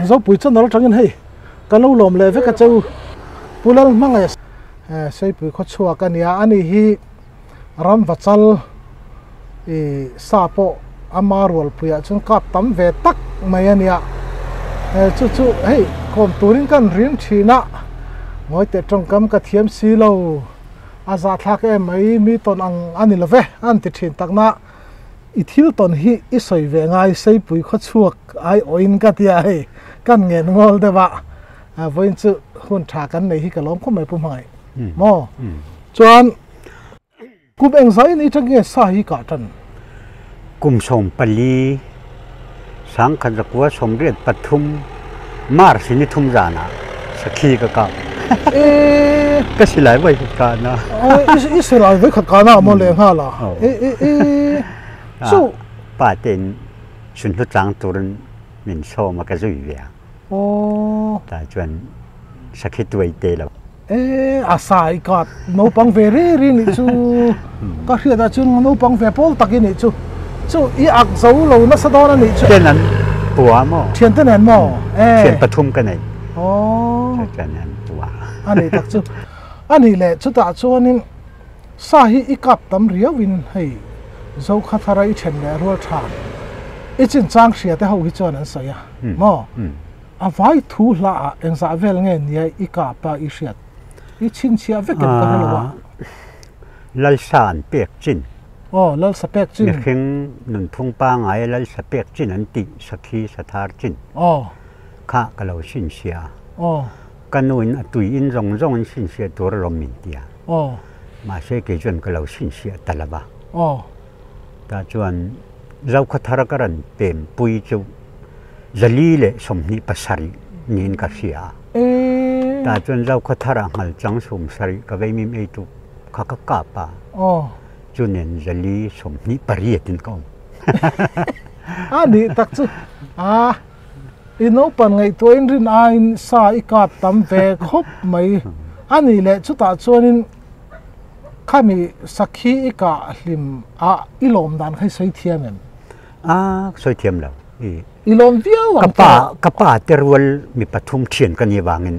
Zopui channel atangin hei kan lo lawm leh vek a cheu Pu Lalhmangaih Seipui khawchhuak a nia ani hi Ramvachal ih sa pawh ama rualpuiah chuan kap tam ve tak mai a nia chu chu hei kawm turin kan ring thin a ngawi teh tawngkam ka thiam si lo a zahthlak em mai mi tawn ang a ni lo ve a an ti thin takna i thil tawn hi i sawi ve ngai seipui khawchhuak ai awhin ka tia hei kan ngen ngawl deuh a vawiin chu hun tha kan nei hi ka lawm khawp mai pu hmangaih maw chuan. Kum engzai in atang nge sa hi kah tan? Kum 14, 1983 March ni thum zanah sakhi ka kah. E. Ka silai voi khat kah na. I silai voi khat kah na maw leh nghal a? E e e. Chu. Pa tein sunhlu tlang turin min sawm a ka zui ve a. Aw. Tah chuan sakhi tuai te lo. E a sa i kat naupang ve ri ri nih chu ka hriat ah chuan naupang ve pawl tak i nih chu chu i ak zo lo nasa dawn a nih chu. Thian an pua maw? Thian te nen maw? E. Thian pathum ka nei. Aw. Chuan an pua. A nih tak chu. A nih leh chutah chuanin sa hi i kap tam riau in hei Zokhathara i then leh rual tha i chinchang hria te ho hi chuan an sawi a maw? A vai thu hla ah engzah vel nge nia i kap a i hriat i chhinchhiah vek em ka hre lo a. Lalsa an pek chin. Aw Lalsa pek chin. Mihring nunphung pangai a Lalsa pek chin an tih sakhi sathar chin. Aw. Kha ka lo chhinchhiah a. Aw. Ka nu in a tui in zawng zawng in chhinchhiah tur alawm min ti a. Aw. Mahse kei chuan ka lo chhinchhiah ta lo va. Aw. Tah chuan Zokhathara ka rawn pem pui chu 427 niin ka hria a. Tah chuan Zokhathara nghal chang 70 ka vei mim ei tu kha ka kap a. Chu nen 428 in ka awm. A nih tak chu a i naupan ngaihtuah in rin aiin sa i kap tam ve khawp mai a nih leh chutah chuanin Khami sakhi i kah hlim a i lawm dan kha i sawi thiam em? A, ka sawi thiam lo. I. I lawm viau ang Ka pa, ka pa te rual mi pathum thian ka ni vangin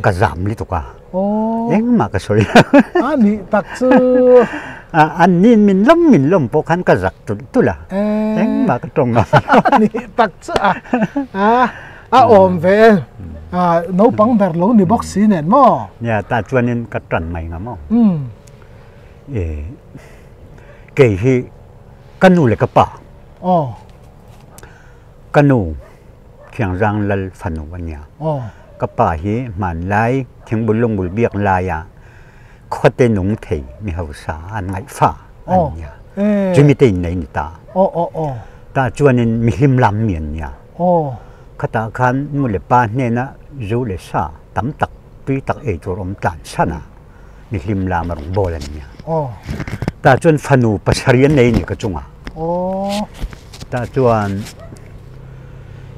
ka zam lutuk a. Aw. Engmah ka sawi lo. A nih tak chu. A, an nin min lawm min lawm pawh khan ka zak tulh tulh a. Engmah ka tawng ngam lo. A nih tak chu a. A. A awm ve e, naupang ber lo ni bawk si nen maw? Nia, tah chuanin ka tan mai nga maw? E, kei hi ka nu leh ka pa. Aw. Ka nu Thiangzang Lal fanu a nia. Aw. Ka pa hi hmanlai thingbul lungbul biak laia khuate nung thei mi hausa an ngaihfa an nia. Aw. Chumi te innei ni ta. Aw aw aw. Tah chuanin mihlim lam mi an nia. Aw. Khatah khan nu leh pa hnena zu leh sa tam tak tui tak ei tur awm tlan chhan a, mihlim lam a rawn bawl an nia. Aw. Tah chuan fanu pasarih an nei ni ka chungah. Aw. Tah chuan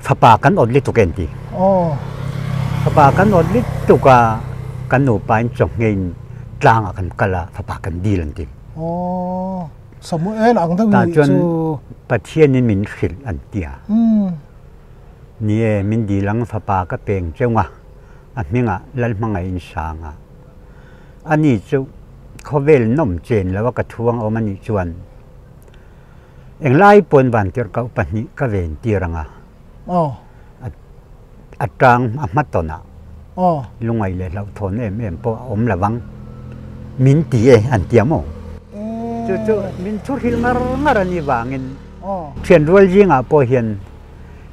fapa kan awt lutuk e an ti. Aw. Fapa kan awt lutuk a, kan nupa in chawnghei in tlangah kan kal a, fapa kan dil an ti. Aw. Samuel ang deuh Tah nih chuan chu. Pathianin min hrilh an ti a. Ni e, min dil ang fapa ka peng cheu a, a hmingah Lalhmangaih in sang a. Ani chu khawvel nawm chen lo a ka thuang awm anih chuan englai pawn vantirhkoh pahnih ka ven tir ang a. A tang a hma tawnah lungaih leh hlauhthawn em em pawh a awm lo vang. Min ti e an ti a maw? Chu chu min thu hrilh ngar ngar a nih vangin thian rual zingah pawh hian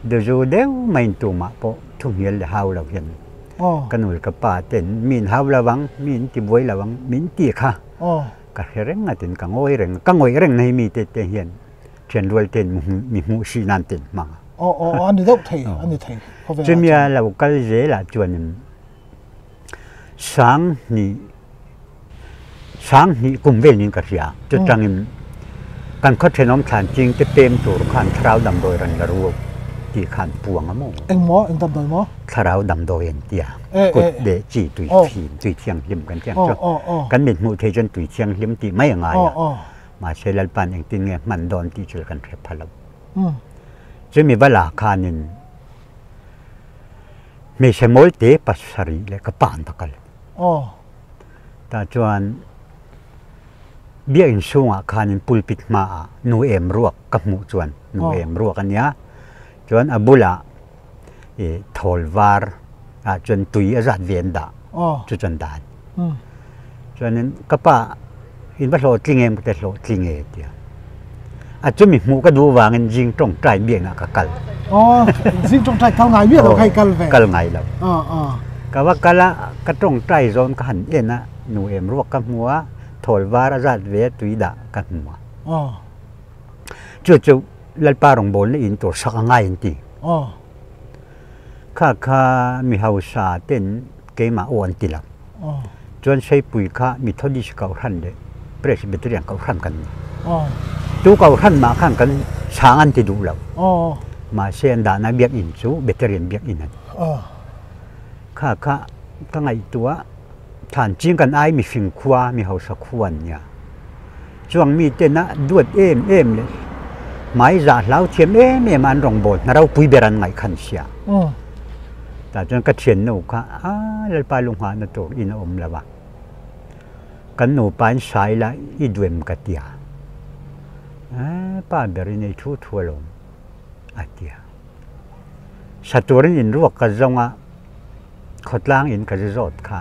duzu deuh maiin tumah pawh thu hnial leh hau lo hian ka nu leh ka pa ten min hau lo vang, min ti buai lo vang min ti kha ka hre reng a tin ka ngawi reng a, ka ngawih reng na hi mite te hian thian rual ten mi hmuh si nan ten hmang a. Aw aw a ni deuh thei a ni thei khawvel ah chuan. Chumi a lo kal zel ah chuanin 2000 sanghnih kum vel niin ka hria. Chutangin kan khaw thenawm thlan ching te pem tur khan thlarau damdawi rawn la ru tih khan puang a maw? Eng maw? Eng damdawi maw? Thlarau damdawi an ti a. Kut leh chi tui fim, tui thianghlim kan ti ang chu. Kan mit hmuh thei chuan tui thianghlim tih mai a ngai a. Mahse Lalpa'n engtin nge hman dawn tih chu kan hre pha lo. Chumi va la khanin Hmeichhe mawl te pasarih leh ka pa an va kal. Tah chuan biakinn chhungah khanin pulpit hmaah nu em ruak ka hmuh chuan nu em ruak a nia. Chuan a bulah i thawl var ah chuan tui a zat ve an dah chu chuan dan. Chuanin ka pa in va hlawhtling em ka ti a, hlawhtling e tia. A chumi hmuh ka duh vangin zing tawngtai biaknah ka kal. Aw, zing tawngtai kal ngai miah lo kha i kal ve. Kal ngai lo. Ka va kal a, ka tawngtai zawn ka han en a, nu em ruak ka hmu a, thawl var a zat ve a, tui dah ka hmu a. Chu chu Lalpa rawngbawlna in tur sak a ngai an ti. Kha kha mi hausa ten keimah aw an ti lo. Chuan Seipui kha Methodist Kohhran leh Presbyterian Kohhran kan ni. Tu Kohhran mah khan kan sang an ti duh lo. Mahse an dahna biakinn chu Beterian biakinn a ni. Kha kha ka ngaihtuah than ching kan ai mifing khua mi hausa khua an nia. Chuang mi tena duat em em leh hmai zah hlau thiam em em a an rawngbâwl hna ropui ber an ngaih khan sia. Tah chuan ka thiannu kha a Lalpa lunghahna tur in a awm lo a, kan nupa in sai la i duem ka tia. Pa ber i nei thu thu alawm a tia. Sa turin in ruak ka zawng a, khawtlang in ka zu zawt kha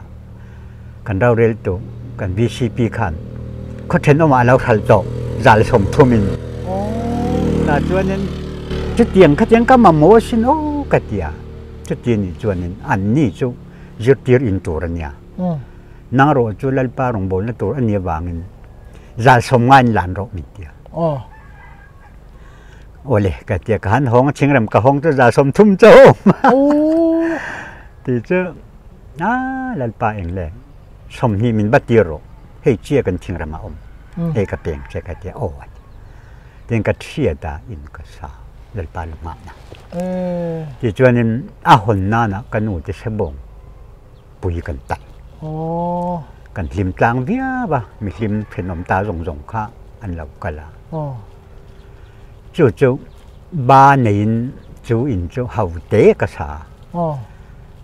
kan roreltu kan VCP khan khaw thenawmah a lo hralh tawh zal 30 in. Tah chuanin chutiang khatiang ka mamawh asin aw ka ti a, chuti nih chuanin anni chu zirtir in tur a nia. Nang erawh chu Lalpa rawngbawlna tur a nih avangin zal 50 in lan rawh min ti a. Awle ka tia ka han hawng a thingrem ka hawng chu za 30 cho ti chu a lalpa eng le 20 min va tir rawh hei chia kan thingrem a awm hei ka peng che ka tia aw ati tin ka thiat a in ka sa lalpa lungah na ti chuanin a hawn nana ka nu te sebawng pui kan tal kan hlim tlang viau a mihlim thenawm ta zawng zawng kha an lo kal a chu chu ba neiin chu in chu ho te ka sa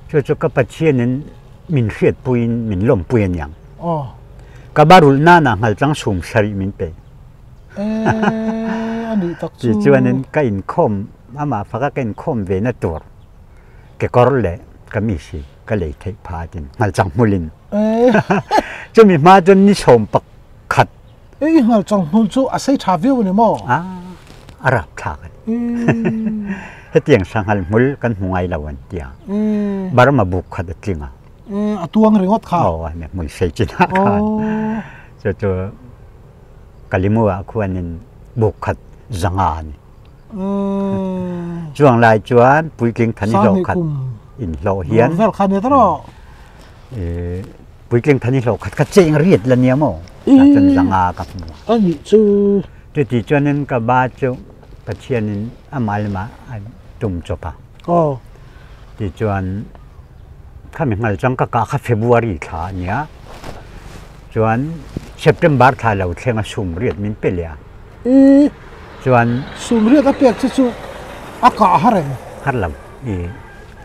chu chu ka Pathianin min hriatpuiin min lawmpui a niang ka ba rulh nana ngal chang sum sarih min pe ti chuanin ka inkhawm amah faka ka inkhawm ve na tur kekawr leh kamis hi ka lei theih pha tin ngalchang hmulin chumi hma chuan ni 11. Ei ngalchang hmul chu a sei tha viau ni maw? A a rap thlak ani. Hetiang sanghal hmul kan hmu ngai lo an tia. Burma buk khat a tling a. A tuang ringawt kha. Aw a hmul sei chin ah khan. Chu chu Kalimu ah khuanin buk khat 500 ani. Chuang lai chuan puitling than i hlawh khat in hlawh hian vel khan ni taro puitling than i hlawh khat ka cheng riat la nia maw ta chuan 500 ka hmu ani chu chuti chuanin ka ba chu Pathianin amal ma a tum chawp a ti chuan khami ngal chang ka ka kha February thla ania chuan September thla lo thleng a sum riat min pe leh a I chuan sumriat a pek che chu a kah har em? Har lo. I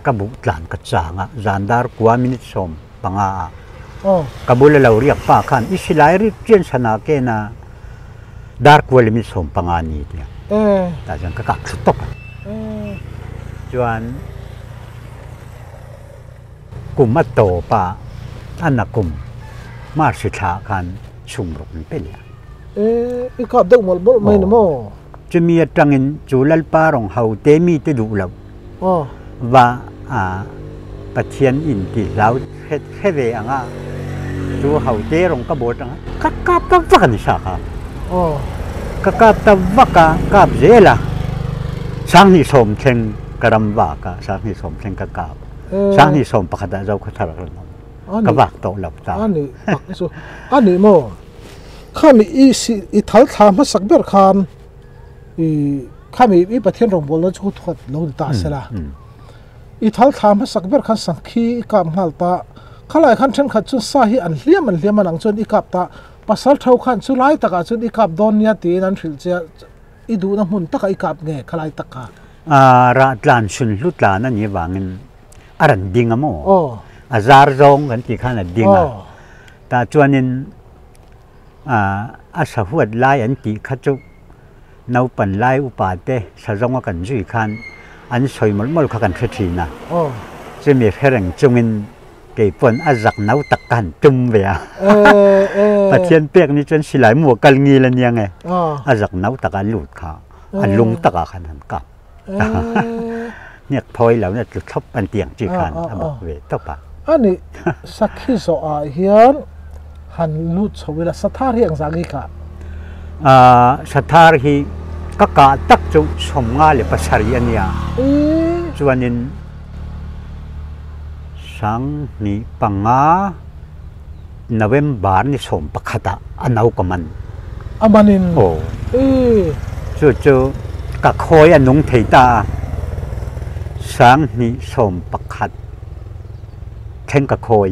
ka buh tlan ka chang a, zan dar kua minute 15 ah ka bula lo riak pa khan i silai rik chian sana ken a dar kua leh minute 15 a ni tia. Tah chuan ka kah thlu tawp a. Chuan kum a tawp a, a na kum March thla khan sumruk an pe leh a. I kap deuh mawlh mawlh mai ni maw? Chumi atangin chu Lalpa rawng ho te mi te duh loh va Pathian in ti hlau hre ve ang a, chu ho te rawng ka bawt ang a, ka kap ta vak a ni sa kha. Ka kap ta vak a, kap zel a, 2010 thleng ka ram vak a, 2010 thleng ka kap. 2011 ah zo khaw thar ka rawn awm. Ka vak tawh lo ta. A nih tak chu. A nih maw? Khami i si i thal thla hmasak ber khan i khami i Pathian rawngbawlna chu thuat lo ni ta sela. I thal thla hmasak ber khan sangkhi i kap nghal ta. Khalai khan thenkhat chuan sa hi an hliam an hliam a nang chuan i kap ta. Pasal tho khan chu lai takah chuan i kap dawn nia tiin an hrilh che a, i duhna hmun takah i kap nge khalai tak kha? Rah tlan sun hlu tlan a nih avangin. A rawn ding a maw? A zar zawng kan tih khan a ding a. Tah chuanin a sahuat lai an tih kha chu naupan lai upa te sa zawng a kan zui khan an sawi mawlh mawlh kha kan hre thin a. Chumi hre reng chungin kei pawn a zak no tak ka han tum ve a. Pathian pek ni chuan silai mu a kal ngil a nia nge. A zak no tak a lut kha a lung takah khan han kap. Hniak thawi lo na tlu thlawp an ti ang chi khan a bawk ve tawp a. Ani sakhi zawh ah hian han lut chho ila sathar hi engzah nge kah? Sathar hi ka kah tak chu 57 a nia. Chuanin 2005 November ni 11 ah a no ka man. A man in? Aw. Chu chu ka khawi a nung thei ta a. 2011 thleng ka khawi.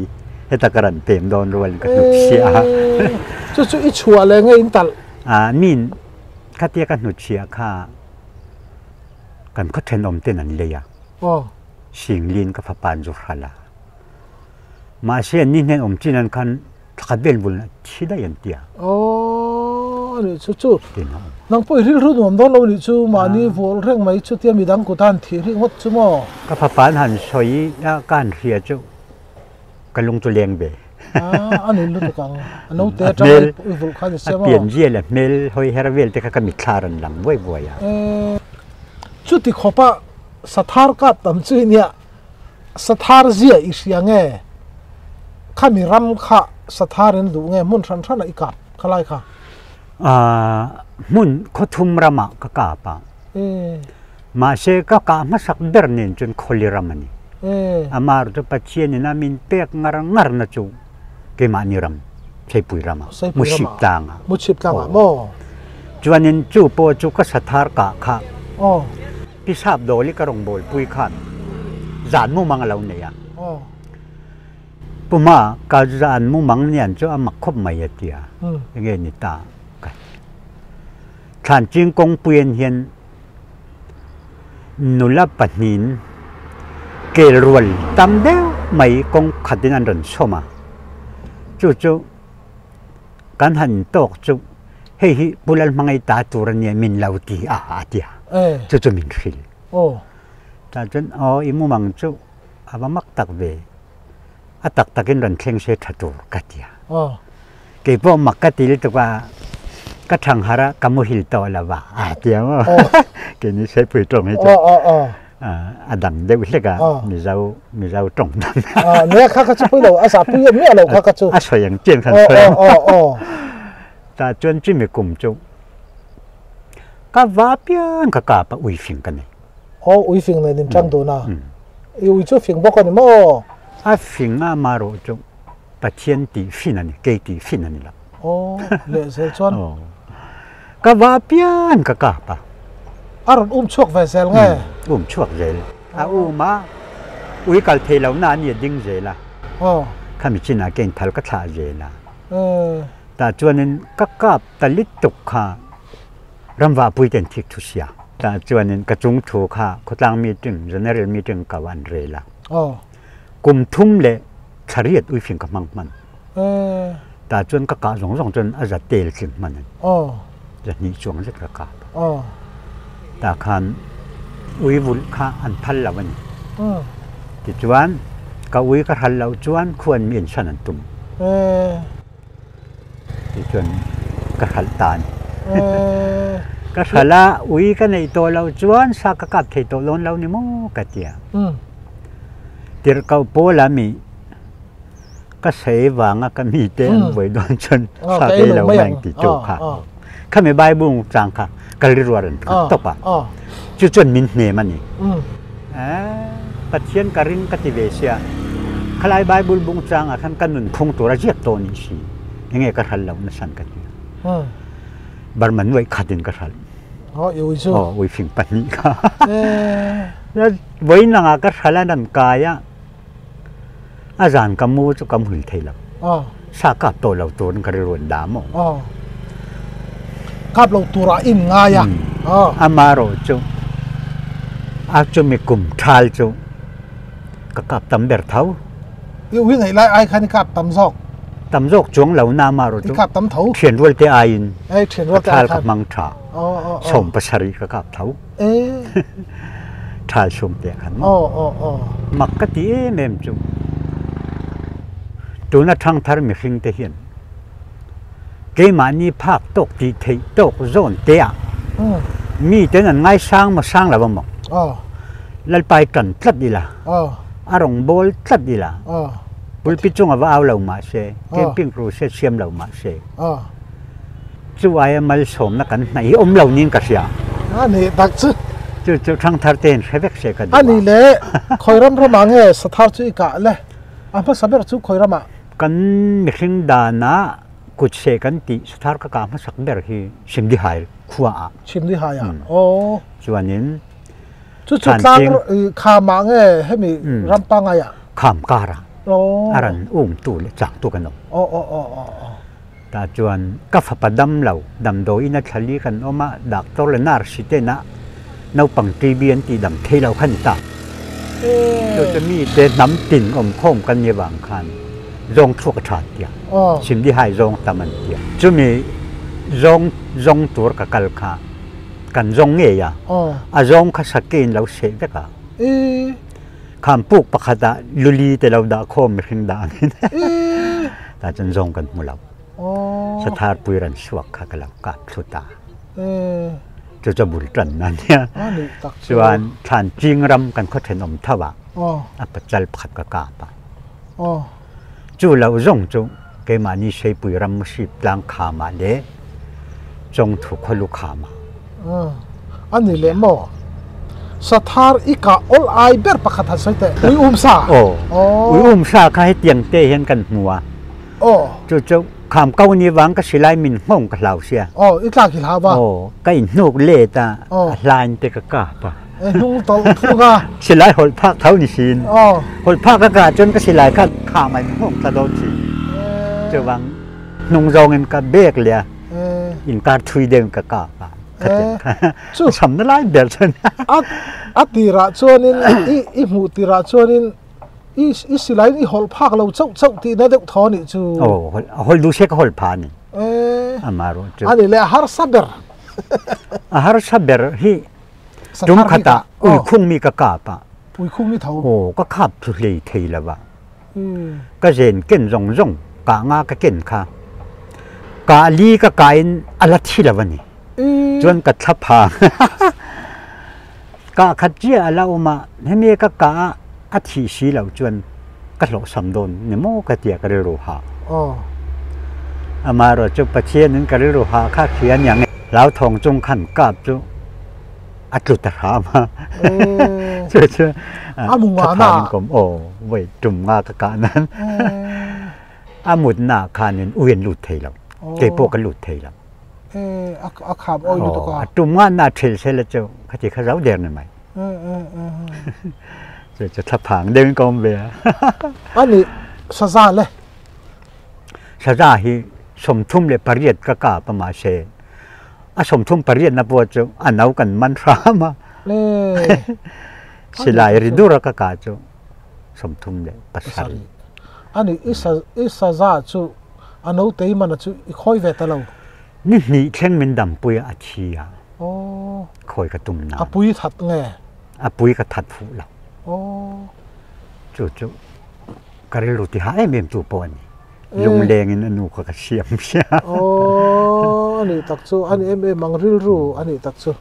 Heta ka ran pem dawn rual in ka hnuk chhiah a. Chu chu i chhuah leh nge in talh? Min khatia ka hnut chhiah kha kan khaw thenawm ten an lei a. Singlin ka fapa an zu hral a. Mahse an ni hnen awm chin an khan thlakhat vel bul thi daih an ti a. Aw ani chu chu. Nang pawh i rilru nuam dawn lo nih chu mahni vual reng mai chu tia midang kut a han thih rih ngawt chu maw. Ka fapa an han sawi a ka han hria chu ka lung chu leng ve. A ni lutuk ang. A naute atang i vulh kha ni sia maw. A pian zia leh hmel hawi her vel te kha ka mitthla a rawn lang buai buai a. Chuti khawpa sathar kap tam chu i nia. Sathar zia i hria nge? Khami ram kha sathar in duh nge hmun hran hran ah i kap kha lai kha? Hmun khawthum ram ah ka kap a. Mahse ka kah hmasak ber nen chuan khawli ram a ni. Amah erawh chu Pathian in a min pek ngar ngar na chu keimahni ram, Seipui ram ah, Muchhip tlang ah. Muchhip tlang ah maw? Chuanin chu pawh chu ka sathar kah kha. Pi Sap Dawli ka rawn bawlpui khan zan mumang a lo nei a. Puma ka zan mumang nian chu a mak khawp mai a ti a, enge ni ta ka ti. Thlanching kawngpuian hian nula pahnihin kel rual tam deuh mai kawng khatin an rawn sawm a, chu chu kan han tawk chu hei hi Pu Lalhmangaih ta tur a nia min lo ti a a ti a, chu chu min hrilh. Tah chuan aw i mumang chu a va mak tak ve, a tak takin rawn thleng se tha tur ka ti a. Kei pawh mak ka ti lutuk a, ka thang harh a ka muhil tawh lo va a ti a maw. Keini Seipui tawng hi chu a dang deuh hlek a, Mizo Mizo tawng dang. Nia kha kha chu pui lo, a zah pui em miah lo kha kha chu. A sawi ang chian khan sawi ang. Tah chuan chumi kum chu ka va piang ka kap a ui fing ka nei. Aw ui fing nen in tang dun a, i ui chu fing bawk a ni maw? A fing a amarawh chu Pathian tih fin a ni, kei tih fin a ni lo. Aw, lehzel chuan. Aw, ka va pian ka kap a. A rawn um chhuak ve zel nge? Um chhuak zel. A um a, ui kal thei lo na a ni a ding zel a. Aw. Khami chinah keiin thal ka thlah zel a. Tah chuanin ka kap ta lutuk kha ramvahpui ten thik thu sia. Tah chuanin ka chung thu kha khawtlang meeting, general meeting kau an rel a. Aw. Kum thum leh thlariat uifing ka hmang hman. Tah chuan ka kah zawng zawng chuan a za tel tling hman a ni. Zahnih chuang zet ka kap. Tah khan ui vulh kha an phal lo a ni. Tichuan ka ui ka hral loh chuan khuan mi ensan an tum. Tichuan ka hralh ta a ni. Ka hralh a, ui ka neih tawh loh chuan sa ka kap thei tawh dawn lo ni maw ka ti a. Tirhkoh Paula mi ka sawi vanga ka mite an buai dawn chuan sa ka ei lo mai ang ti chu kha. Khami Bible chang kha ka rilru a rawn khat tawp a. Chu chuan min hnem a ni. Pathian ka ring ka ti ve sia, khalai Bible bung changah khan ka nunphung tur a ziak tawh nih si, enge ka hral loh nasan ka ti a. Burma nuaih khatin ka hral. Aw, uifing pahnih kha. Vawiin langah ka hral a nan kai a, a zan ka mu chu ka muhil thei lo. Sa kap tawh lo turin ka rilru an dah maw? Kap lo turah in ngai a. Amaherawh chu a chumi kum thal chu Ka kap tam ber tho. I ui nei lai ai khan i kap tam zawk. Tam zawk chuang lo na mah rawh chu. I kap tam tho. Thian rual te aiin. Ei thian rual te ai khan. Ka thal ka hmang tha. 17 ka kap tho. Thal sum te khan maw. Mak ka ti em em chu. Tuna thangthar mihring te hian keimahni phak tawk tih theih tawk zawn te ah mi ten an ngaisang maw sang lo a maw? Lalpai tan tlat ila, a rawn bawl tlat ila, pulpit chunga va au lo mah se, camping crusade siam lo mah se, chu aia malsawmna kan hnaih hi awm lo niin ka hria. A nih tak chu. Chu chu thangthar te in hre vek se ka duh a. A nih le, khawi ram ramah nge sathar chu i kah le? A hmasa ber chu khawi ramah? Kan mihring danah kut seh kan tih sathar ka kah hmasak ber hi Simdihai khua ah. Simdihai ah, aw. Chuanin Chu chu tlang kham ah nge hemi ram pangai ah? Kham kar ah. A ran um tu leh chang tu kan awm. Tah chuan ka fapa dam lo, damdawiin a thlali kan awm a, doctor leh nurse ten a naupang TB an tih dam thei lo kha ni ta. Chu chu mi te hnam tin awm khawm kan ni vang khan zawng chhuak a tha an tia, Simdihai zawng tam an tia. Chumi zawng zawng tur ka kal kha kan zawng ngei a, a zawng kha sakein lo seh vek a. Kham puk pakhat ah luli te lo dah khawm mihring dah angin tah chuan zawng kan hmu lo. Sathar pui ran suak kha ka lo kap thlu ta. Chu chu bul tan na nia. Chuan thlan ching ram kan khaw thenawm tho ah a pachal pakhat ka kap a. Chu lo zawng chu keimahni Seipui ram hrip tlang kham ah leh Chawngthu khualu kham ah. A ni leh maw? Sathar i kah awl ai ber pakhat han sawi teh. Ui um sa. Aw. Ui um sa kha hetiang te hian kan hmu a. Aw. Chu chu kham ko ni vang ka silai min nghawng ka hlau sia. Aw, i tlak i hlau a. Aw, ka in hnuk let a, a hlain te ka kap a. Hnung tawlh thung a. Silai hawlh phak tho ni sin. Hawlh phak ka kah cun ka silai kha kham ah in hung thla dawn si. Cuvang hnung zawng in ka bek le in kar thui deuh in ka kap a. Chu sam na lai ber cun. A tirah chuanin i hmuh tirah chuanin i silai in i hawlh phak lo chauh chauh tihna deuh thaw nih chu. Oh, hawlh duh se ka hawlh pha ni. Amah chu. Ani le a harsa ber. A harsa ber hi Tum khatah uikhungmi ka kap a. Uikhungmi tho? Aw, ka khap thu hlei thei lo a. Ka zen ken zawng zawng kah nga ka ken kha. Kah li ka kah in a la thi lo a ni. Chuan ka thla phang. Kah khat chiah a la awm a, hemi ka kah a a thih si lo chuan ka hlawhsam dawn ni maw ka tia ka rilru hah. Amaherawhchu Pathian in ka rilru hah kha hria aniang e. Hlauthawng chung khan kap chu a tlu ta hram a. Chu chu thlaphang in ka awm aw vawi tum nga ka kah nan a mutna ah khanin ui an lut thei lo keipawh ka lut thei lo. A kham awi lutuk a. A tum nga na thil sela chu khati kha zo der ni mai. Chu chu thlaphang deuh in ka awm ve a. Ani saza le. Saza hi 38 ka kap a mahse a 38 na pawh chu a no kan man hram a. Silai ri dur a ka kah chu 37. Ani i saza chu a no tei man a chu i khawi ve ta lo. Ni hnih thleng min dampui a thi a. Khawi ka tum nan. A pui that nge? A pui ka that fuh lo. Chu chu ka rilru ti hah em em tu pawh a ni. Lungleng in a nu kha ka siam sia. Aw, a nih tak chu, a ni em em ang rilru a nih tak chu.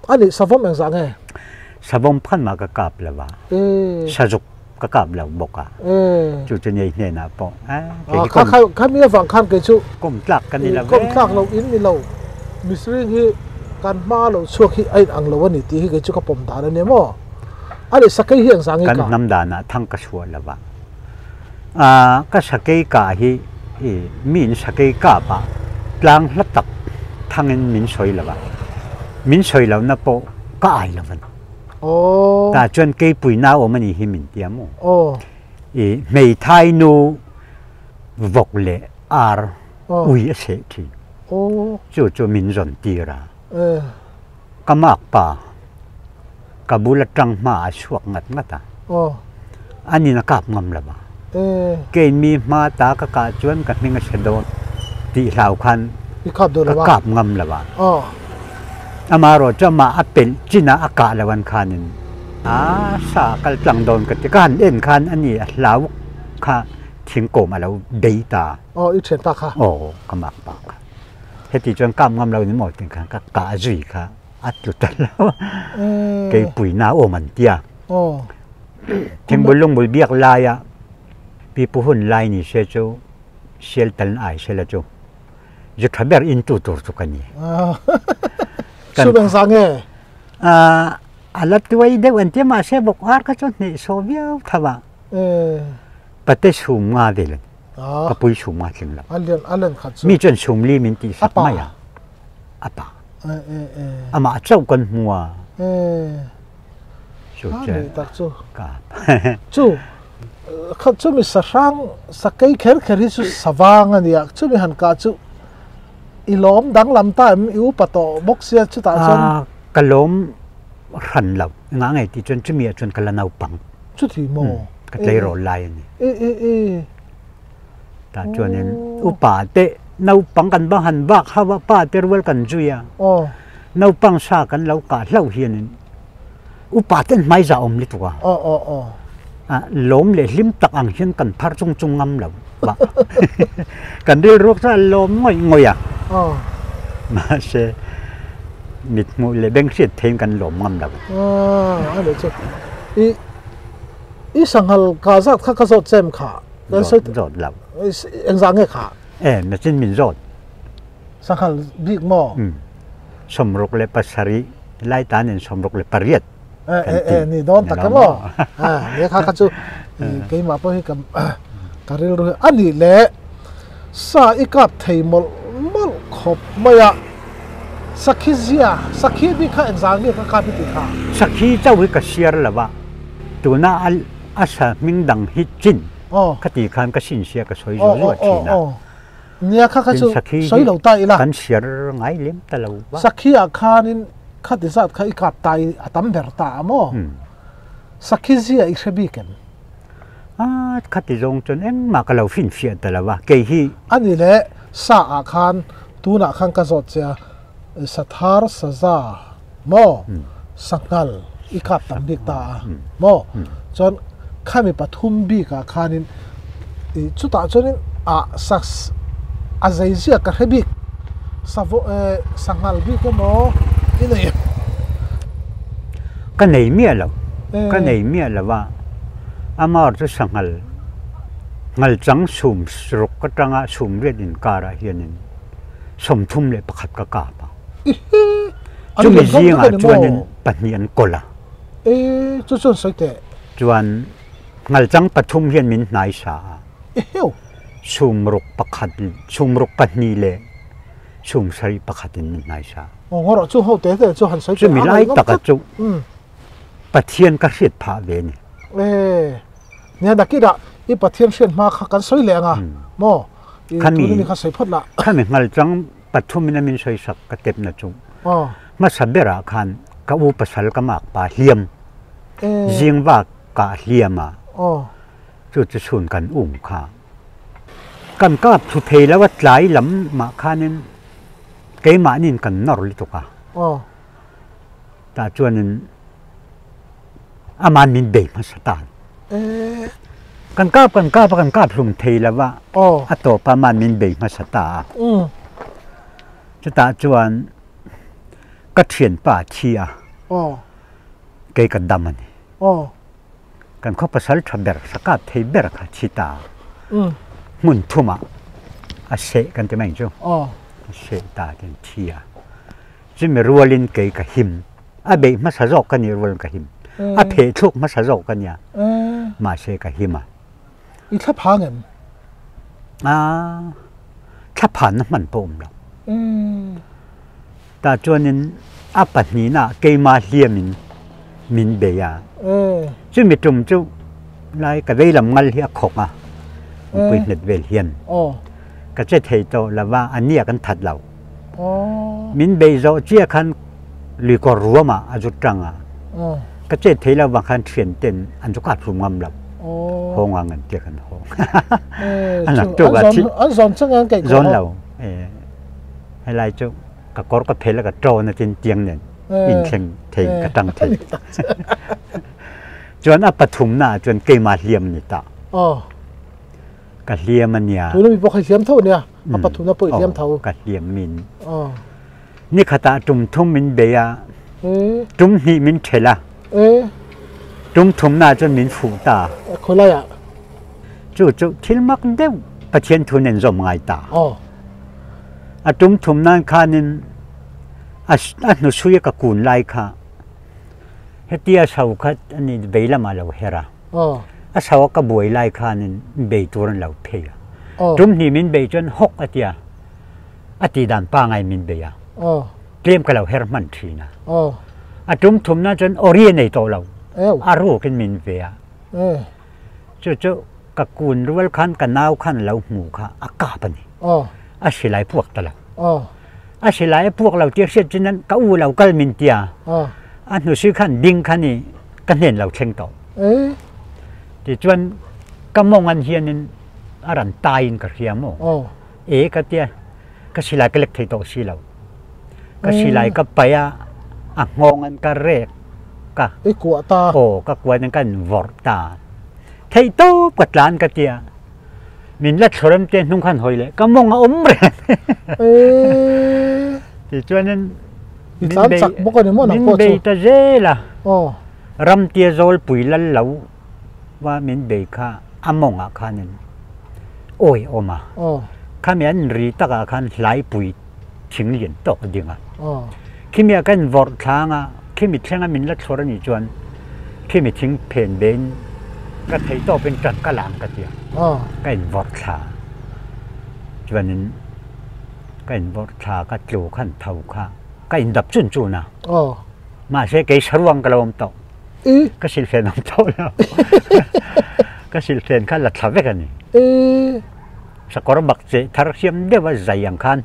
A nih savawm engzah nge? Savawm phan mah ka kap lo a, sazuk ka kap lo bawk a, chu chu nei hnenah pawh kei hi kha kha mi avang khan kei chu kawm tlak ka ni lo ve. Kawm tlak lo in ni lo, mihring hi kan hma lo chhuak hi a in ang lo a ni tih hi kei chu ka pawm dan a nia maw? A nih sakei hi engzah nge ka? Kan hnam danah thang ka chhuah lo va. Ka sakei kah hi mi in sakei kap ah tlang hla tak thang in min sawi lo a, min sawi lo na pawh ka ai lo a ni. Tah chuan keipui na awm a ni hi min ti a maw? I hmeithai nu vawk leh ar ui a seh thin. Chu chu min zawn tir a. Ka makpa ka bul atang hma a chhuak ngat ngat a. Anin a kap ngam lo a. Kei mi hma ta ka kah chuan ka hming a hre dawn tih hlau khan ka kap ngam lo a. Amaherawh chu amah a pelh chin a, a kah lo an khanin a sa a kal tlang dawn ka ti. Ka han en khan ani a hlau kha thingkawm a lo bei ta. Aw i thian pa kha. Aw ka mak pa kha. Heti chuan kap ngam lo ni maw tih khan ka kah zui kha a tlu ta lo. Keipuina awm an tia. Thingbul lungbul biak laia pipu hun lai ni se chu sial tal ai sela chu zu tha ber in tu tur chu ka ni. Su beng za nge? A la tuai deuh an tia mahse bawk ar kha chu hneh saw viau tho a. Pate sum nga vel an ka pui sum nga tling lo. Mi chuan sum li min tih sak mai a. A pa. Amah chauh kan hmu a. Chu che tak chu chu kha chu mi sahrang sakei kher kher hi chu savang ania chu mi han ka chu i lawm danglam ta em i upa tawh bawk sia chutah chuan ka lawm hran lo engah ngei tih chuan chumi ah chuan ka la naupang chuti maw ka tleirawl lai ani tah chuanin upa te naupang kan va han vak ho a pa te rual kan zui a naupang sa kan lo kah hlauh hianin Upa ten hmaiza awm lutuk a. Aw aw aw. A lawm leh hlim tak ang hian kan phar chung chung ngam lo ba. Kan rilruak chu a lawm ngawih ngawih a. Aw. Mahse mit hmuh leh beng hriat theiin kan lawm ngam lo. Aw a leh chu. I i sanghal ka zat kha ka zawt chem kha. Zawt zawt lo. Engzah nge kha? E machine min zawt. Sanghal bik maw? Um. 67 lai tan in 68 kan ti. Ni dawn tak emaw? Ne kha kha chu keimah pawh hi ka ka rilru hi ani le sa i kap thei mawlh mawlh khawp mai a. Sakhi zia, sakhi bik kha engzah nge ka kap i tih kha? Sakhi chauh hi ka siar lo a, tuna a sa hming dang hi chin ka ti khan ka sinsia ka sawi zual zual thin a. Nia kha kha chu sawi lo ta ila. Kan siar ngai lem ta lo va. Sakhi ah khanin khati zat kha i kap ta i a tam ber ta a maw? Sakhi zia i hre bik em? A khati zawng chuan engmah ka lo finfiah ta lo va, kei hi. Ani le sa ah khan tunah khan ka zawt che a, sathar saza maw sanghal i kap tam bik ta a maw? Chuan khami pathum bik ah khanin i chutah chuanin ah sa a zei ziak ka hre bik savo eh sanghal bik emaw i nei em? Ka nei miah lo, ka nei miah lo a, amah chu sanghal ngal chang sum ruk atanga sum riat inkarah hianin 31 ka kap a. Chumi zingah chuanin pahnih an kawl a. Chuan ngalchang pathum hian min hnai sa a. 61, 62 leh 71 in min hnai sa. Chumi lai taka chu Pathian ka hriat phah ve a ni. Nia nakirah i Pathian hriat hma kha kan sawi leh ang a maw? I tun ami kha sawi phawt lah. Khami ngalchang pathum in a min sawi sak ka tepna chu hmasa berah khan ka u pasal ka mak pa hliam zing vak kah hliam a chu chu chhun kan um kha kan kap thu thei lo a tlai lam mah khanin keimahnin kan nawr lutuk a tah chuanin Aman min bei hmasa ta. Kan kap kan kap a kan kap hlum thei lo a, a tawp ah aman min bei hmasa ta a. Chutah chuan ka thianpa a thi a, kei ka dam a ni. Kan khaw pasal tha ber, sa kap thei ber kha a thi ta a. Hmun thum ah a seh kan ti mai ang chu. A seh ta tin a thi a. Chumi rualin kei ka him. A beih hmasa zawk ka nih rualin ka him. A pheh thluk hmasa zawk ka nia. Mahse ka him a. I thla phang em? A thla phanna hman pawh awm lo. Tah chuanin a pahnihna keimah hliamin min bei a. Chumi tum chu lai ka veilam ngal hi a khawk a, mipui hnet vel hian ka che thei tawh lo va, a nia kan that lo. Min bei zawh chiah khan luikawr ruamah a zut tang a, ka chet thei lo vang khan thian ten an chu kap hlum ngam lo. Hawng ang an tia kan hawng. An naktuk ah thi. An zawn chang an kaih Zawn lo. Helai chu ka kawr ka phel a ka ṭawn a tin tiang nen in thleng thei ka ṭang thei. Chuan a pathumna ah chuan keimah hliam ni ta. Ka hliam a nia. Tuna mi pawh kha i hliam tho nia. A pathumna pawh i hliam tho. Ka hliam min. Nikhat ah tum thum min bei a. Tum hnih min ṭhelh a. Tum thumna cun min fuh ta. Khualai ah. Cu cu thil mak deuh Pathian thu nen zom ngai ta. A tum thum nan khan in a hnusui ka kun lai kha hetia sau kha ani bei lama lo hera. A sau ka buai lai khan in bei tur an lo phei a. Tum hnih min bei cun hok atia. A ti dan pa ngai min bei a. Tlem ka lo her hman thin a. A tum thum na cun ori nei to lo. A ruk in min ve a. Cu cu ka kun rual khan ka nau khan lo hmu kha a kap ani. A silai puak ta lo. A silai a puak lo ti hriat cun ka u lo kal min tia. A hnu si khan ding khan i ka hnen lo thleng to. Ti chuan ka mong an hian in a ran tai in ka hria mo. E ka tia ka silai ka lek thei tawh si lo. Ka silai ka pai a, a hngawng an ka rek ka. I kuah ta. Aw, ka kuan in kan vorh ta. Thei tawp ka tlan ka tia. Min la thluram te hnung khan hoi le ka mong a um reng. Ti chuan in I tlan chak bawk ani maw nang pawh chu. Min bei ta zel a. Ram tia zawl pui lal lo va min bei kha a mawng ah khan in awi awm a. Khami an ri tak ah khan hlai pui thing lian tawk a ding a. Khimi ah kan vawrh thlang a, khimi thleng a min la thlawr a nih chuan khimi thing phen ve in ka thei tawp in ṭan ka lang ka ti a. Ka in vawrh thla. Chuan in ka in vawrh thla ka tlu khan tho kha ka in dap chun chun a. Mahse kei saruang ka lo awm tawh. Ka silfen awm tawh lo. Ka silfen kha la thla vek a ni. Sakawr bak che thar hriam deuh a zai ang khan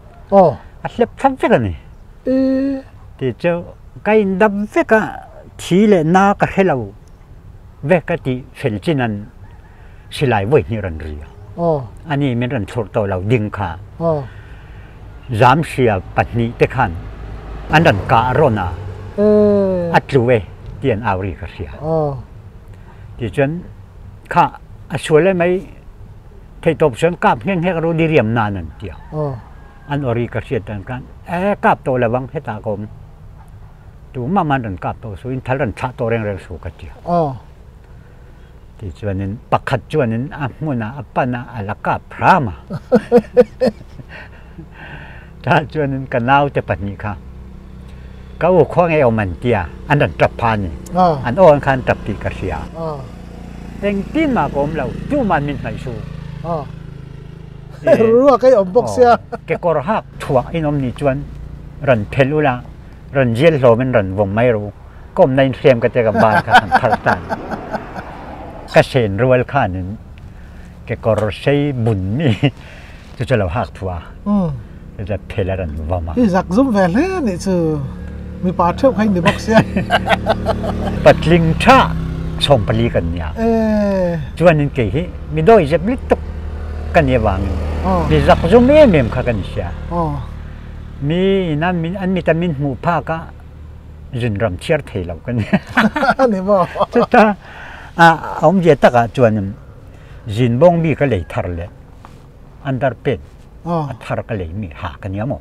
a hlep thla vek a ni. Ti chu ka in dap vek a, thi leh na ka hre lo vek ka ti fel chin an silai vawi hnih rawn ri a. Ani min rawn thlurh tawh lo ding kha. Zam hria pahnih te khan an rawn kah rawn a, a tlu e ti an au ri ka hria. Tichuan kha a sual e mai theihtawp chuan kap nghe nghe ka ru diriam nan an ti a. An aw ri ka hriat dan khan e kap tawh lo ang hetah ka awm. Tumah man rawn kap tawh su in thal rawn thlah tawh reng reng su ka ti a. Tichuanin pakhat chuanin a hmunah a pan a, a la kap hram a. Tah chuanin ka naute pahnih kha ka u khua ngei awm an tia, an rawn tap pha a ni. An aw an kha an tap tih ka hria. Engtin mah ka awm lo, tuman min hnaih su. Ruak ei awm bawk sia. Kekawr hak thuah in awm ni chuan rawn phelh ula, rawn zial hlawmin rawn vawm mai rawh u. Ka awmna in hriam ka ti ka ban kha kan pharh ta ni. Ka sen rual khanin kekawr sei bun mi chu chu lo hak thu a. Chu chu phel a ran vam a. I zak zum ve hle nih chu mipa theuh kha in ni bawk sia. Patling tha 14 kan nia. Chuanin kei hi mi dawi zep lutuk ka ni avangin mi zak zum em em kha ka ni sia. Mi in an mit a min hmuh phak a zunram chhiar thei lo kan ni. Ni maw? Chuta a awmzia takah chuan zin bawng mi ka lei thar leh underpant a thar ka lei mi ha ka nia maw?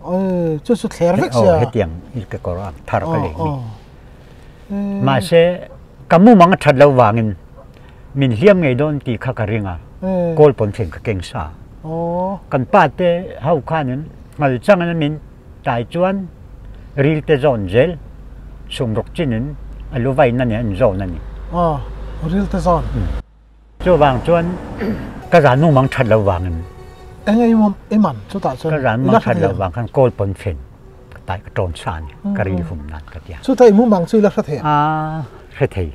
Chu chu thler vek sia. Hetiang ka kawr ang thar ka lei mi. Mahse ka mumang a that lo vangin min hliam ngei dawn tih kha ka ring a, kawl pawn thleng ka keng sa. Kan pa te ho khanin ngal changin min Tai chuan ril te zawn zel sumruk chin in a lu vain a ni an zawn a ni. Aw, ril te zawn. Chuvang chuan ka zan mumang that lo vangin. Eng ei mum i man chutah chuan. Ka zan mumang that lo vang khan kawl pawn fen ka tai ka tawn sa a ni ka ril hum nan ka tia. Chutah i mumang chu i la hre thei a? A hre thei.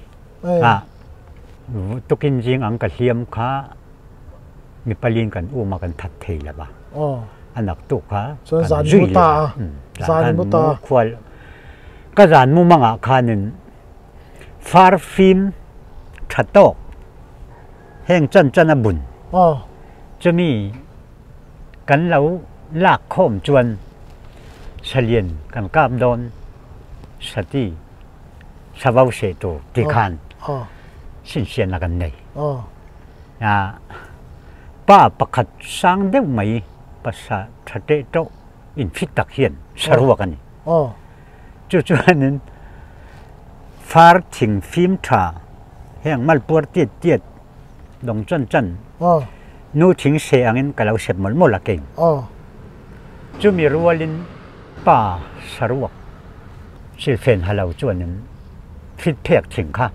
A tukin zing ang ka hliam kha mi palin kan um a kan that thei lo va. A naktuk kha kan zui leh a. Zan mu khual ka zan mu mangah khanin far fim tha tawk Heng chan chan a bun. Chumi kan lo lak khawm chuan salian kan kap dawn sati savau seh tur ti khan sinsianna kan nei. Pa pakhat sang deuh mai pasa tha teh tawh infit tak hian saruak a ni. Chu chuanin far thing fim tha heng malpuar tiat tiat dawng chan chan nu thing seh angin ka lo sep mawlh mawlh a keng. Chumi rualin pa saruak silfen ha lo chuanin fit phek thing kha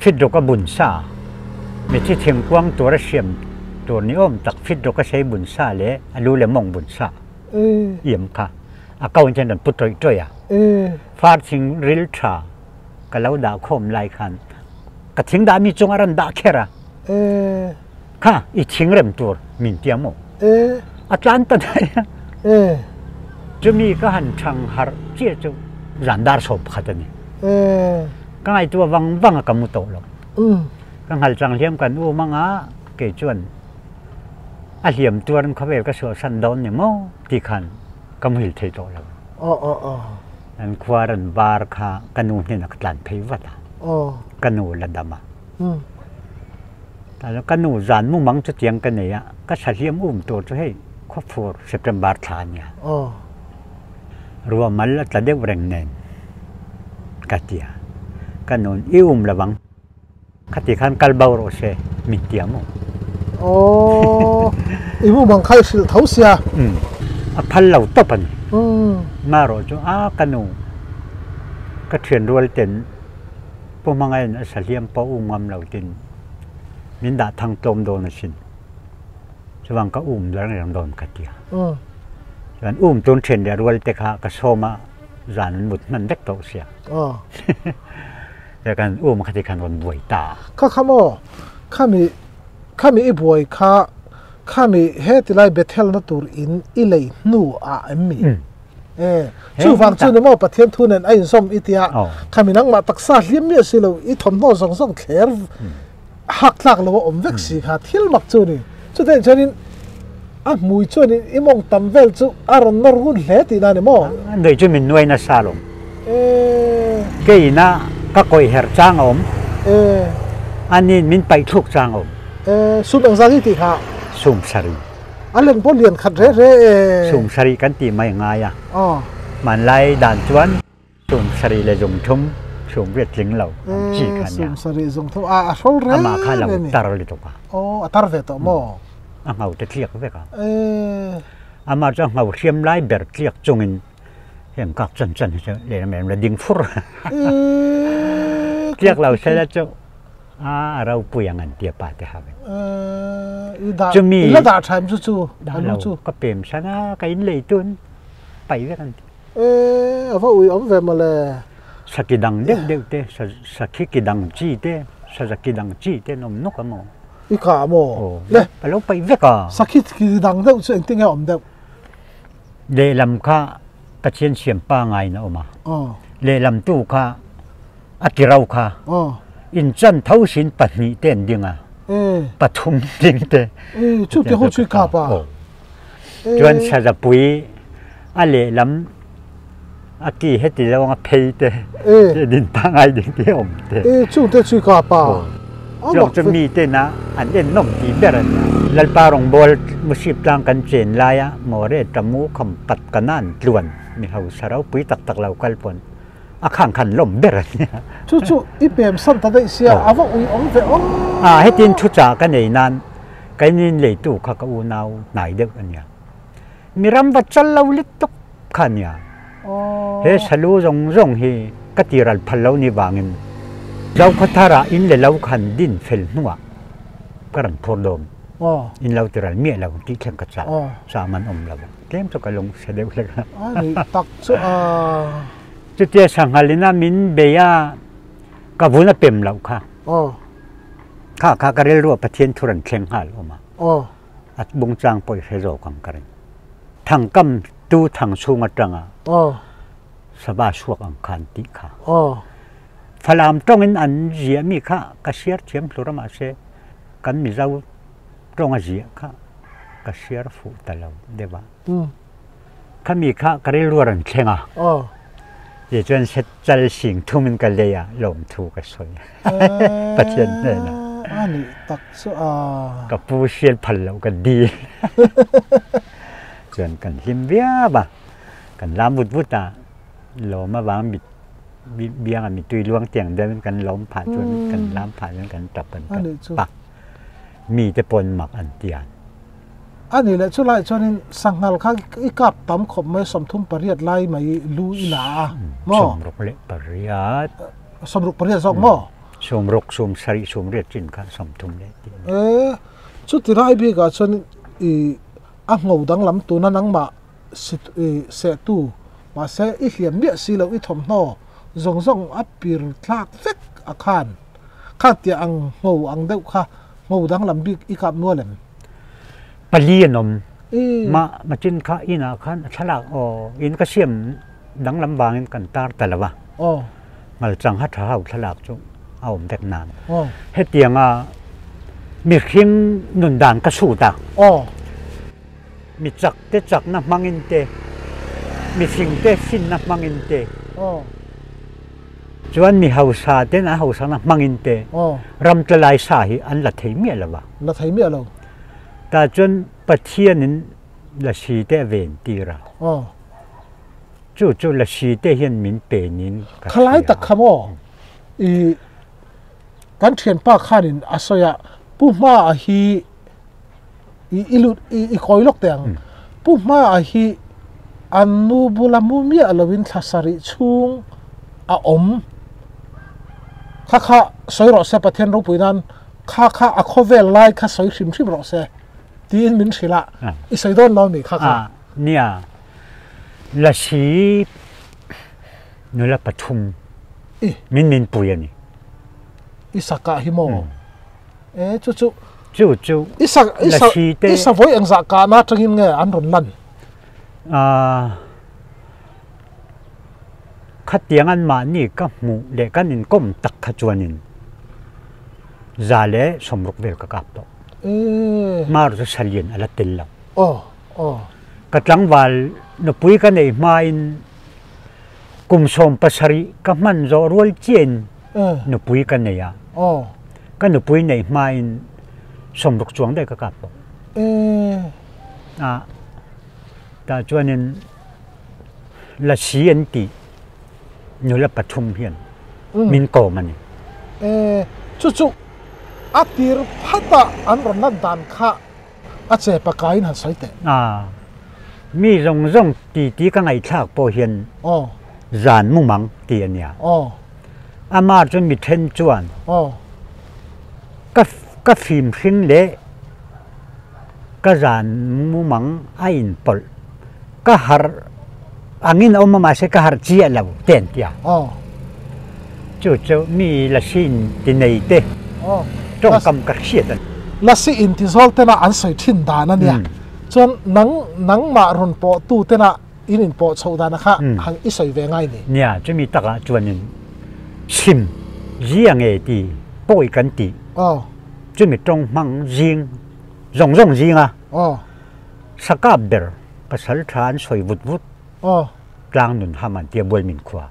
fit rawk a bun sa mithi thingkuang tur a siam tur ni awm tak fit rawk a sei bun sa leh a lu leh mawng bun sa iam kha a ko in chuan rawn pu tawih tawih a. Far thing ril tha ka lo dah khawm lai khan ka thing dah mi chung a rawn dah kher a. Kha i thing rem tur min tia maw? A tlan ta daih a. Chumi ka han thang harh chiah chu zan dar 11 a ni. Ka ngaihtuah vang vang a ka mu tawh lo. Ka nghal chang hliam kan um anga kei chuan a hliam tuarin khawvel ka suahsan dawn ni maw ti khan ka muhil thei tawh lo. An khua ran var kha ka nu hnenah ka tlan phei vat a, ka nu la dam a. Ka nu zan mumang chu tiang ka nei a, ka sahliam um tur chu hei khuafur September thla a nia. Ruahmal a tla deuh reng nen ka ti a, ka nu'n i um lo ang. Khati khan kal bo rawh se min ti ang u. Aww, i mumang kha i hrilh tho sia. Umm, a phal lo tawp a ni. Mah rawh chu a ka nu, ka thian rual ten Pu Hmangain a sahliam pawh um ngam lo tin min dah thang tlawm dawn asin. Chuvang ka um reng reng dawn ka ti a. Chuan um tun thian leh rual te kha ka sawm a, zan an mut hman vek tawh sia. Kan um kha ti khan rawn buai ta. Kha kha maw, khami khami i buai kha khami he tilai Bethel na tur in i lei hnu ah em mi? E, chuvang chu ni maw Pathian thu nen a inzawm i tia, khami nangmah taksa hliam miah si lo i thawmhnaw zawng zawng thler hak tlak lo a awm vek si kha thil mak chu ni. Chutah chuanin a hmui chuanin i mawng tam vel chu a rawn nawr ngun hle tihna a ni maw? Nuih chu min nuai nasa lo. Kei ina ka kawih her chang a awm. Aniin min paih thluk chang a awm. Sum engzah nge tih kha? Sum sarih. A leng pawh lian khat re re e. Sum sarih kan tih mai ngai a. Hmanlai dan chuan Sum sarih leh zung thum, sum riat tling lo ang chi kha nia. Sum sarih zung thum, a hrol reng Amah kha lo tar lutuk a. Aw, a tar ve tawh maw? A ngho te tliak vek a. Amah chu a ngho hriam lai ber tliak chungin heng kak chan chan hi chu lehlam lehlam la ding fur. Tliak lo sela chu a ropui ang an tia pa te hau in. Chumi la dah tha em chu chu? Dah lo, ka pem san a, ka in lei tun pai vek an ti. E, a va ui awm ve mawle. Saki dang deuh deuh te, sakhi ki dang chi te, saza ki dang chi te an awm nawk a maw? I kah maw? Aw, le. A lo paih vek a. Sakhi ki dang deuh chu engtin nge a awm deuh? Lehlam kha Pathian siam pangai in a awm a. Aw. Lehlam tu kha a tirau kha. Aw. In chan tho sin pahnih te an ding a. E. Pathum ding te. E, chu te ho chu i kap a. Aw. Chuan Sazapui a lehlam a ki heti zawng a phei te din pangai ding te awm te. E chung te chui ka pa. Chuang chu mi te na an en nawm ti ber a nia. Lalpa rawngbawl Musip tlang kan chen lai a More Tamu kham pat ka nan tluan mi hausa ropui tak tak lo kal pawn a khang khan lawm ber a nia. Chu chu i pem san ta daih sia a va ui awm ve aw. A hetin thuchah ka nei nan Keinin leitu kha ka unau hnai deuh a nia. Mi ram va chal lo lutuk kha a nia. He salu zawng zawng hi ka ti ral phal lo ni vangin Zokhawthar ah in le lo khan din fel hnuah ka rawn phur dawm. In lo ti ral miah lo tih thleng ka chah. Chah man awm lo. Tlem chu ka lung se deuh hlek a. Tak chu a. Chutia sanghal in a min bei a ka vun a pem loh kha. Kha kha ka rilru a Pathian thu rawn thleng nghal awm a. A bungchang pawh i hre zawk ang ka ring. Thangkam tu thang chhung atanga sava suak ang khan tih kha. Falam tawngin an ziah mi kha ka siar thiam hlur a mahse. Kan Mizo tawnga ziah kha ka hriar fuh ta lo deuh a. Khami kha ka rilru a rawn thleng a. Tichuan set chal sing thumin ka lei a, lawmthu ka sawi Pathian hnenah. A nih tak chu a. Ka pu hriat phal loh ka dil. Chuan kan hlim viau a, kan lam vut vut a, lawm avang mit bianga mitui luang tiang deuhin kan lawm phah chuan kan lam phah chuan kan tap an tap a, mite pawn mak an ti a. A nih leh chulai chuanin sanghal kha i kap tam khawp mai 38 lai mai lu i la a maw? 68. 68 zawk maw? 60, 70, 80 chin kha 30 leh tih a ni. E, chuti rai bikah chuan i a ngho danglam tuna nangmah sehtu mahse i hliam miah si loh i thawmhnaw zawng zawng a pir thlak vek a khan kha tia ang ngho ang deuh kha ngho danglam bik i kap nual em? Pali an awm. Ma machin kha inah khan a thlalak aw in ka siam danglam vangin kan tar ta lo a. Ngalchang ha tha ho thlalak chu a awm vek nan. Hetianga mihring nun dan ka sut a. Mi chak te chakna hmangin te, mi fing te finna hmangin te, chuan mi hausa ten an hausakna hmangin te ram tlalai sa hi an la thei miah lo va. La thei miah lo. Tah chuan Pathianin lasi te a ven tir a. Chu chu lasi te hian min pe niin ka hria. Khalai tak kha maw i kan thianpa khanin a sawi a, Pu Hmaa hi i i lut i i kawi lawk teh ang. Pu Hmaa hi an nu bula mu miah loin thla sarih chhung a awm. Kha kha sawi rawh se Pathian ropui nan kha kha a khawvel lai kha sawi hrim hrim rawh se tiin min hrilh a, i sawi dawn lo mi kha kha. Nia, Lasi nula pathum min min pui a ni. I sakah hi maw? E chu chu. Chu chu. I sa i sa i sa voi engzah kahna atangin nge an rawn lan? Khatiang an mahni ka hmuh leh kan inkawm tak kha chuanin 160 vel ka kap tawh. Mar chu salian a la tel lo. Ka tlangval nupui ka nei hmain kum 17 ka hman zawh rual chiahin nupui ka nei a. Ka nupui neih hmain 60 chuang daih ka kap tawh. A tah chuanin lasi an tih nula pathum hian min kawm a ni. Chu chu a tir phatah an rawn lan dan kha a che pakaiin han sawi teh. A, mi zawng zawng titi ka ngaihthlak pawh hian zan mumang ti a nia. Amah chu mi then chuan ka ka fim hring leh ka zan mumang a inpawlh ka harh angin a awm a mahse ka harh chiah lo te an ti a. Chu chu mi lasi in ti nei te tawngkam ka hriat a ni. Lasi in ti zawl tena an sawi thin dan a nia. Chuan nang nangmah rawn pawh tu tena in in pawh chhoh dan a kha han i sawi ve ngai ni. Nia, chumi takah chuanin sim zia nge ti pawi kan tih. Chumi tawng hmang zing zawng zawng zinga sakap ber pasal tha an sawi vut vut tlang nun ham an tia Bualmin khua.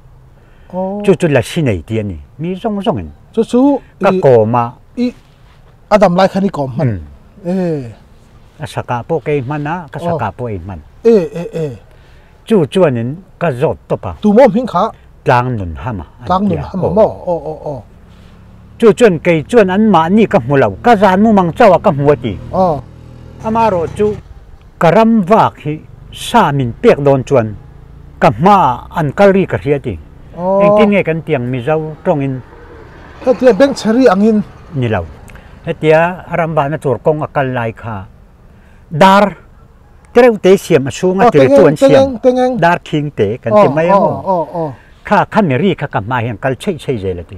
Chu chu lasi nei ti a ni. Mi zawng zawngin. Chu chu ka kawm a. I a dam lai khan i kawm hman. E. A saka pawh ka ei hman a, ka saka pawh ei hman. E e e. Chu chuanin ka zawt tawp a. Tu maw hming kha? Tlang nun ham a. Tlang nun ham a maw? Aw aw aw. Chu chuan kei chuan an mahni ka hmu lo, ka zan mumang chauh a ka hmu a ti. Aw. Amaherawh chu ka ram vak hi sa min pek dawn chuan ka hmaah an kal ri ka hria ti. Engtin nge kan tiang Mizo tawngin? Hetia bengchhe ri angin. Ni lo. Hetia a ram vahna tur kawng a kal lai kha dar tereuh te siam a chhunga tir chu an siam. Dar khing te kan ti mai ang. Kha kha mi ri kha ka hma hian kal chheih chheih zel a ti.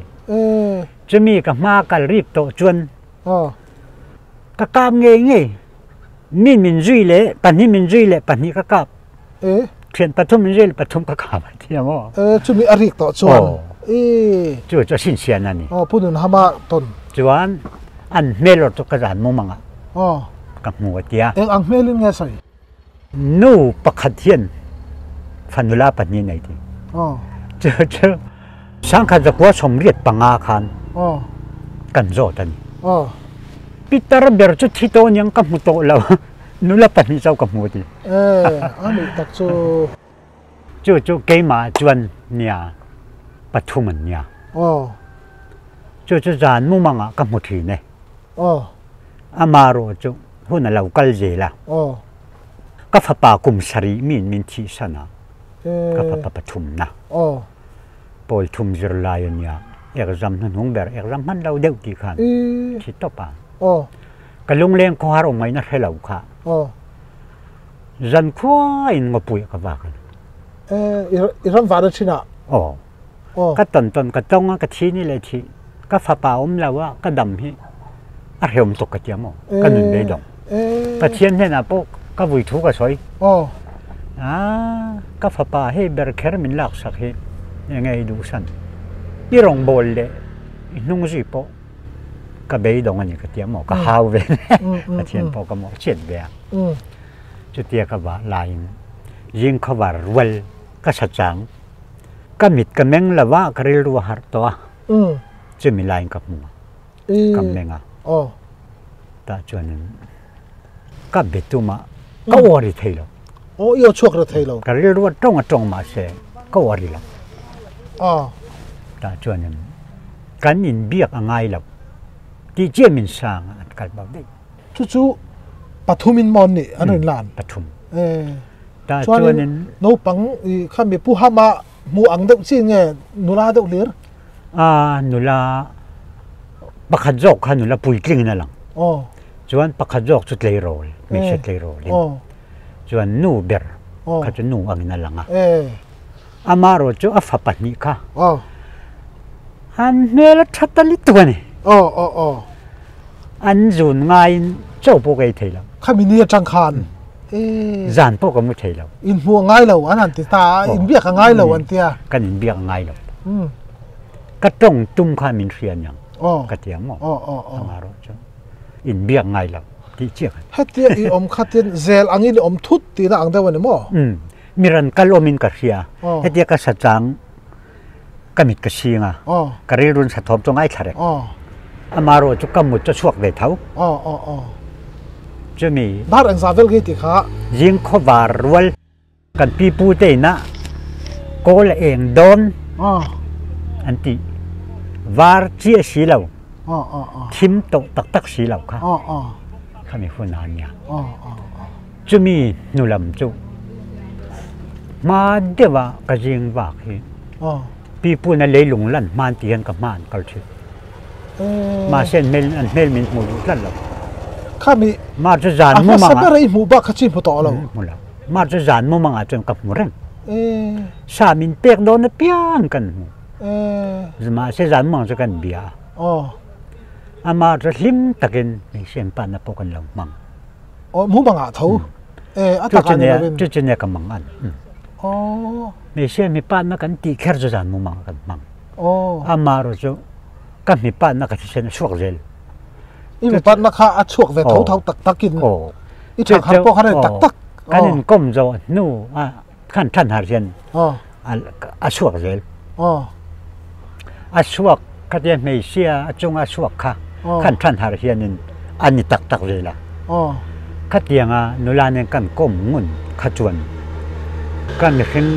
Chumi ka hma kal rik tawh chuan ka kap ngei ngei. Mi min zui leh pahnih min zui leh pahnih ka kap. Thian pathum min zui leh pathum ka kap a ti ang aw. Chumi a rik tawh chuan. Chu chu a sinsian a ni. Pu Nunhama tawn. Chuan An hmel erawh chu ka zan mumang ah ka hmu a tia. Eng ang hmelin nge sawi? Nu pakhat hian fanula pahnih nei ti. Chu chu sangkhat zakua 85 khan kan zawt a ni. Pitar ber chu thi tawh aniang ka hmu tawh lo. Nula pahnih chauh ka hmu a ti. A nih tak chu. Chu chu keimah chuan nia pathum an nia. Chu chu zan mumang ah ka hmu thin e. Amarawh chu hun a lo kal zel a. Ka fapa kum sarih mi in min thih san a, ka fapa pathum na. Pawl thum zirlai a nia, exam hnuhnung ber, exam hman lo deuh tih khan thi tawp a. Ka lungleng khawhar awm ngaihna hre lo kha. Zan khua in ngawpui ka vak a. I ram van a thin ah? Aw. Ka ton ton ka tong a, ka thi ni le thi. Ka fapa um lo a, ka dam hi a hreawm tuk ka tia maw? Ka nun beidawng. Pathian hnenah pawh ka vui thu ka sawi. Ah, ka fapa hei ber kher min laksak hi enge i duhsan? I rawngbawl leh i hnungzui pawh ka beidawng a ni ka tia maw? Ka hau ve. Pathian pawh ka mawhchhiat ve a. Chutia ka vah laiin zing khawvar rual ka sa chang. Ka mit ka meng lo a, ka rilru a harh tawh a. Chumi laiin ka hmu a, ka meng a. Tah chuanin ka be tum a, ka aw ri thei lo. Aw, i aw chhuak ri thei lo. Ka rilru a tawng a tawng mahse ka aw ri lo. Tah chuanin kan inbiak a ngai lo tih chiah min sang a, an kal bo daih. Chu chu pathumin maw an nih an rawn lan? Pathum. Tah chuanin naupang i khami pu hama hmu ang deuh chi nge nula deuh hlir? A nula pakhat zawk kha nula puitling in a lang. Chuan pakhat zawk chu tleirawl, hmeichhe tleirawl in. Chuan nu ber kha chu nu angin a lang a. Amaherawh chu a fa pahnih kha an hmel a tha ta lutuk a ni. An zun ngaiin chaw pawh ka ei thei lo. Khami ni atang khan zan pawh ka mu thei lo. Inhmuh a ngai lo an han ti ta a, inbiak a ngai lo an ti a. Kan inbiak a ngai lo. Ka tawng tum kha min hria aniang ka ti ang maw? Amaherawh chu inbiak ngai lo tih chiah ka ni. Hetia i awm khatin zel angin i awm thut tihna ang deuh a ni maw? Mi ran kal awmin ka hria. Hetia ka sa chang ka mit ka sing a, ka rilrun sa thawm chu ngaithla reng. Amaherawh chu ka mut chu a chhuak ve tho. Chumi. Dar engzah vel nge tih kha? Zing khawvar rual kan pipu te inah kawl a eng dawn an ti. Var chiah si lo, thim tawh tak tak si lo kha. Khami hun a nia. Chumi hnu lam chu hma deuh a ka zing vak hi pipuna leilung lan hman ti hian ka hma an kal thin. Mahse an hmel an hmel min hmu duh tlat lo. Khami Mar chu zan a hmasa mumangah ber a i hmuh bak kha chi hmu tawh lo. Hmu lo. Mar chu zan mumangah chuan ka hmu reng. Sa min pek dawn apiang kan hmu. Mahse zan mumang chu kan bia a. Amah chu hlim takin hmeichhia an panna pawh kan lo hmang. Aw mu bangah tho. E a tak ani lovin. Chu chu ne ka mang an. Aw. Hmeichhia mi panna kan tih kher chu zan mu mang kan hmang. Aw. Ama ro chu ka mi panna ka thisen a chhuak zel. I mi panna kha a chhuak ve tho tho tak takin. Aw. I thang har pawh kha ren tak tak. Kan in kom zo hnu a khan than har hian a chhuak zel. Aw. A chhuak khatia hmeichhia a chunga chhuak kha khan than har hianin a ni tak tak zel a. Aw. Khatianga nula nen kan kawm ngun kha chuan ka mihring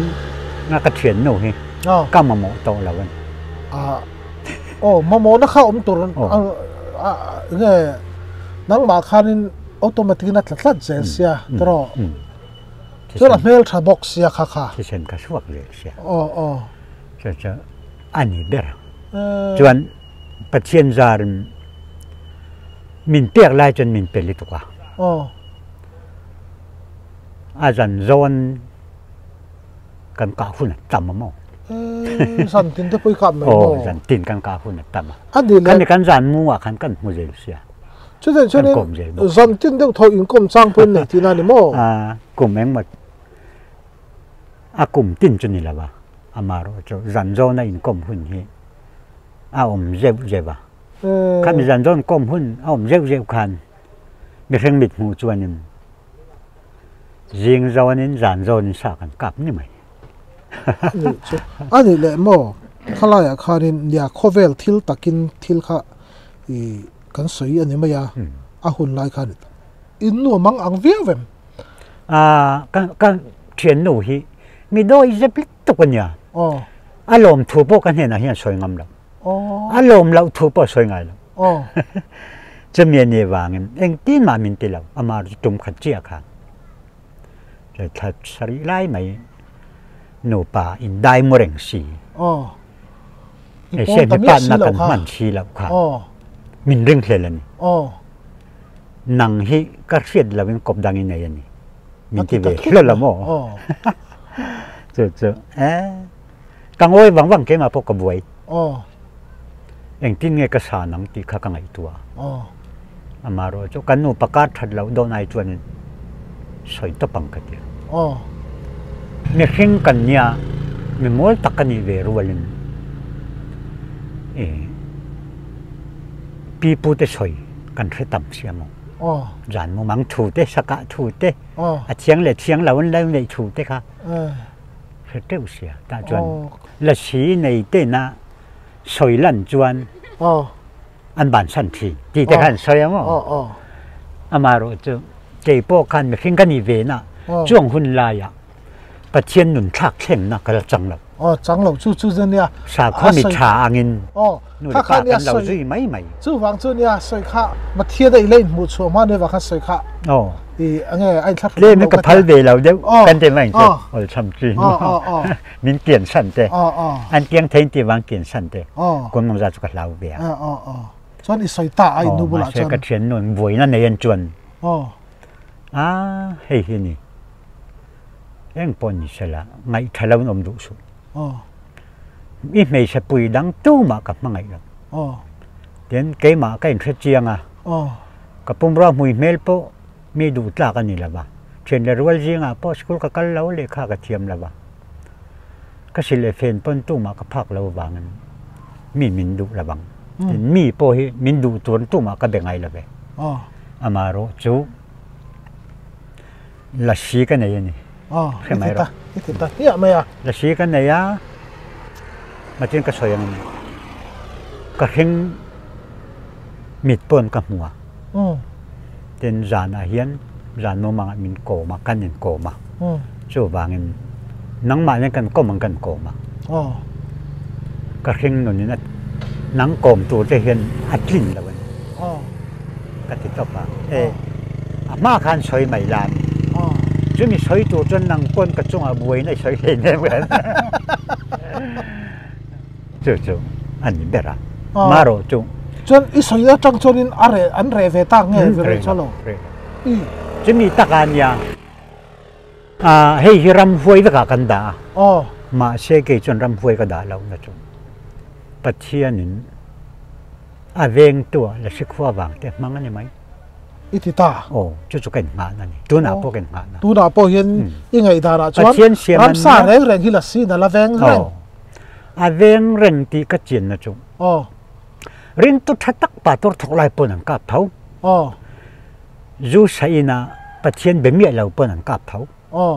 nga ka thian nu hi ka mamawh tawh lo a ni. Aw, mamawhna kha awm tur nge nangmah khanin automatic in a tla tlat zel sia tawh. Chuan a hmel tha bawk sia kha kha. Thisen kha chhuak zel sia. Aw aw. Chu chu a ni ber. Chuan Pathian zarin min pek lai chuan min pe lutuk a. Aw. A zan zawn kan kah hun a tam a maw? Zan tin te pawh i kap mai maw? Aw, zan tin kan kah hun a tam a. A ni le. Kan kan zan mu ah khan kan hmu zel sia. Chutiang chuanin zan tin deuh thaw inkawm chang pawhin nei tihna a ni maw? A kum engmaw a kum tin chu ni lo a, amaherawhchu zan zawna inkawm hun hi a awm zeuh zeuh a. Khami zan zawn kawm hun a awm zeuh zeuh khan mihring mit hmuh chuanin zing zawnin zan zawnin sa kan kap ni mai. A nih leh maw khalaiah khanin nia khawvel thil takin thil kha i kan sawi a ni mai a, a hun lai khan in nuam ang ang viau em? A ka ka thiannu hi mi dawi zep lutuk a nia. A lawm thu pawh ka hnenah hian sawi ngam lo. A lawm loh thu pawh sawi ngai lo. Chumi a nih vangin engtin mah min ti lo, amah chu tum khat chiah kha. Thla sarih lai mai nupa indai mu reng si. Hei se mipa na kan hman si loh kha min ring hlel a ni. Nang hi ka hriat loin kawp dang i nei a ni. Min ti ve hlel a maw? Chu chu ka ngawi vang vang keimah pawh ka buai. Engtin nge ka sa nang tih kha ka ngaihtuah. Amaherawh chu kan nupa kar that loh dawn ai chuanin sawi tawp ang ka ti. Mihring kan nia, mi mawl tak ka nih ve rualin pi pu te sawi kan hre tam sia maw? Zan mumang thu te, sakah thu te, a thiang leh thiang lo an lo neih thu te kha hre teuh sia. Tah chuan lasi nei tena sawi lan chuan an bansan thin tih te kha an sawi a maw? Amaherawh chu kei pawh khan mihring ka nih ve na chuang hun laiah Pathian nun thlak thlengna ka la chang lo. Aw chang lo chu chu nia nia. Sakhaw mi tha angin nu leh pa kan lo zui mai mai. Chuvang chu nia sawi kha Pathian a i la inhmuh chhuah hma nia vang khan sawi kha i enge a inthlak tlem in ka phal ve lo deuh kan ti mai chu awlsam chi min kian san te an kiang thei ti vang kian san te kun mangza chu ka hlau ve a. Chuan i sawi ta a i nu bulah chuan. Ka thian nun buaina nei an chuan a hei hi ni. Eng pawh ni sela, ngaihtha lo in awm duh suh. I hmeichhe pui dang tumah ka hmangaih lo. Tin, keimah ka inhre chiang a, ka pumrua hmui hmel pawh mi duh tlak a ni lo va. Thian leh rual zingah pawh school ka kal lo, lehkha ka thiam lo va. Ka si leh fen pawn tumah ka phak lo avangin mi min duh lo vang. Tin, mi pawh hi min duh tur tumah ka be ngai lo ve. Amaherawh chu. Lasi ka nei a ni. Hre mai rawh. I ti ta hmiah mai a. Lasi ka nei a, machin ka sawi ang a ni. Ka hring mit pawn ka hmu a. Tin zanah hian zan mumangah min kawm a, kan inkawm a. Chuvangin nangmah nen kan kawm ang kan kawm a. Ka hring nunin a nang kawm tur te hian a tlin lo a ni. Ka ti tawp a. E, a hma khan sawi mai la a ni. Chumi sawi tur chuan nang pawn ka chungah buaina i sawi hlei nem em. Chu chu a ni ber a. Marawh chu. Chuan i sawi atang chuanin a reh an reh ve tak nge ve reh chuan lo? Reh lo. Chumi takah nia. Hei hi ramhuai vekah kan dah a, mahse kei chuan ramhuai ka dah lohna chu Pathianin a vengtua la sikhua vang te hmang a ni mai. I ti ta? Aw, chu chu ka inngahna a ni. Tunah pawh ka inngahna. Tunah pawh hian i ngaihdanah chuan ramsa reng reng hi la sin a la veng reng. A veng reng tih ka chianna chu rintu tha tak pa tur thawk lai pawn an kap tho. Zu saina Pathian be miah lo pawn an kap tho. Aw.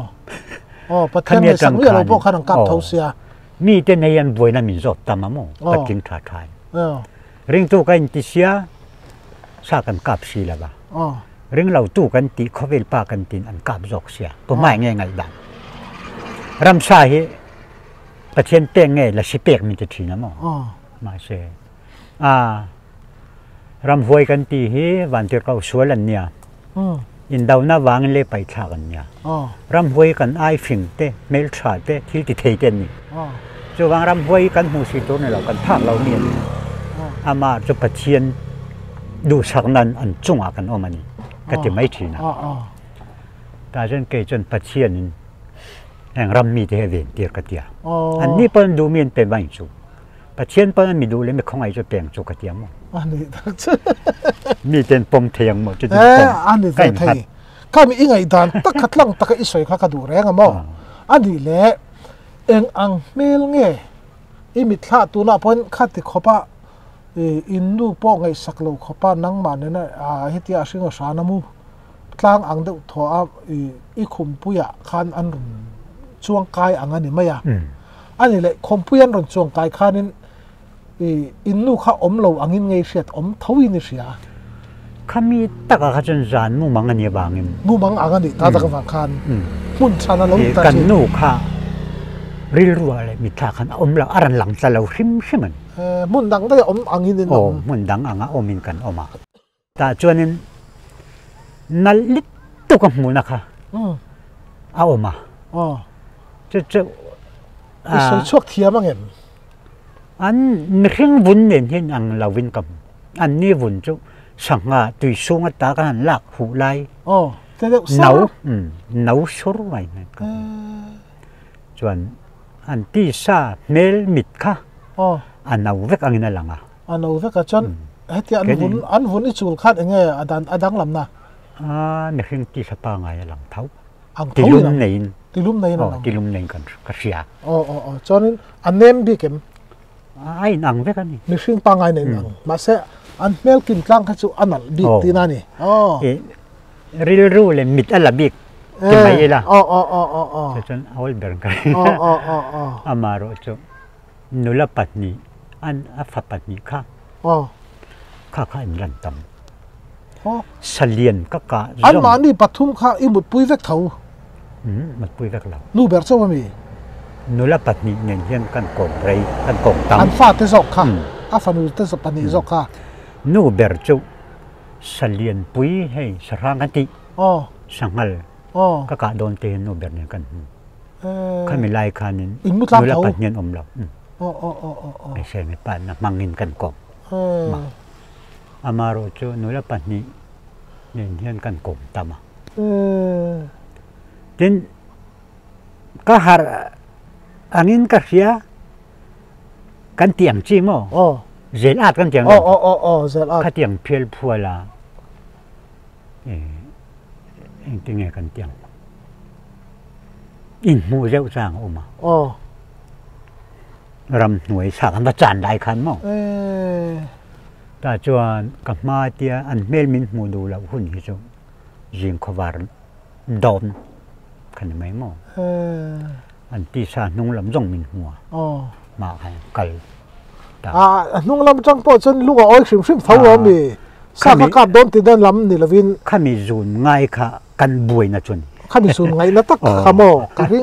Aw, Pathian ngaihsak miah lo pawh khan an kap tho sia. Mi te nei an buaina min zawt tam a maw? Patling tha tha in. Ringtu ka inti sia, sa kan kap si lo va. Ring lo tu kan tih khawvel pa kan tin an kap zawk sia. Pu hmai nge ngaihdan. Ramsa hi Pathian pek nge lasi pek min ti thin a maw? Mahse, a. Ramhuai kan tih hi vantirhkoh sual an nia. Indona vangin leh paithlak an nia. Ramhuai kan ai fing te, hmeltha te, thil ti thei te an ni. Chuvang ramhuai hi kan hmuh si tur ni lo, kan phak lo mi an ni. Amah chu Pathian duhsak nan an chungah kan awm a ni ka ti mai thin a. Tah chuan kei chuan Pathianin heng ram mite hi a ven tir ka ti a. Anni pawh an duh mi an pe mai chu. Pathian pawn an mi duh le mi khawngaih chu peng chu ka ti ang maw? A ni tak chu. Mi ten pawm thei ang maw chu tin pawm. A ni ve thei. Ka mi i ngaihdan tak kha tlang taka i sawi kha ka duh reng a maw? A nih le eng ang hmel nge i mitthla tunah pawn kha ti khawp a In nu pawh ngaihsak lo khawpa nangmah nena hetia a hring a hran a mu tlang ang deuh thaw a i khumpuiah khan an rawn chuang kai ang a ni mai a. A ni leh khawmpui an rawn chuang kai khanin in nu kha awm lo angin ngei hriat awm tho in i hria. Khami takah kha chuan zan mumang a nih avangin. Mumang ang a nih ta tak avang khan hmun chhan a lo ta thin. Kan nu kha rilruah leh mitthla khan a awm lo, a rawn lang ta lo hrim hrim a ni. Hmun dang daih a awm angin in awm. Aw, hmun dang anga awmin kan awm a. Tah chuanin nalh lutuk a hmuhna kha a awm a. Chu chu I sawi chhuak thiam ang em? An mihring vun nen hian ang lovin ka hmu. An ni vun chu sangha tui sung ata ka han lak huh lai. Nau, nau sur mai hian ka hmu. Chuan an tisa hmel mit kha a no vek angin a lang a. A no vek a, chuan hetia an vun an vun i chul khan enge a dan a danglamna? A mihring tisa pangai a lang tho. Ang tho in Tilum neiin. Tilum neiin a lang. Tilum neiin kan ka hria. Aw aw aw, chuanin a nem bik em? A in ang vek a ni. Mihring pangai nen ang. Mahse an hmel kim tlang kha chu a nalh bik tihna a ni. Aw. Rilru leh mit a la bik ti mai ila. Aw aw aw aw aw. Chu chuan a awl ber ka ring. Aw aw aw aw. Amaherawh chu nula pahnih an a fa pahnih kha. Aw. Kha kha in lan tam. Aw. Salian ka kah zawng. Anmahni pathum kha i mutpui vek tho. Umm mutpui vek lo. Nu ber chauh ami? Nula pahnih nen hian kan kawm rei, kan kawm tam. An fate zawk kha, a fanu te pahnih zawk kha. Nu ber chu Salianpui hei sahrang kan tih. Aw. Sanghal. Aw. Ka kah dawn te hian nu ber nen kan hmu. Khami lai khanin In mu tlang nula tho. pahnih an awm lo. Aw aw aw aw aw. Hmeichhe mipa na hmangin kan kawm. Ma. Amaherawh chu nula pahnih nen hian kan kawm tam a. Tin, ka harh angin ka hria. Kan ti ang chi maw? Aw. Zel at kan ti ang lo. Aw aw aw aw zel at. Khatiang phial phual a engtin nge kan ti ang? In hmuh zeuh chang a awm a. Aw. Ram hnuai sa kan va chan lai khan maw? Tah chuan ka hma tia an hmel min hmuh duh loh hun hi chu zing khawvar dawn kha ni mai maw? An tisa hnung lam zawng min hmu a. Aw. Mah khan kal ta. A a hnung lam atang pawh chuan lung a awi hrim hrim tho a mi. Sa kha kap dawn ti dan lam ni lovin. Khami zun ngai kha kan buaina chu a ni. Khami zun ngaihna tak kha maw ka ring.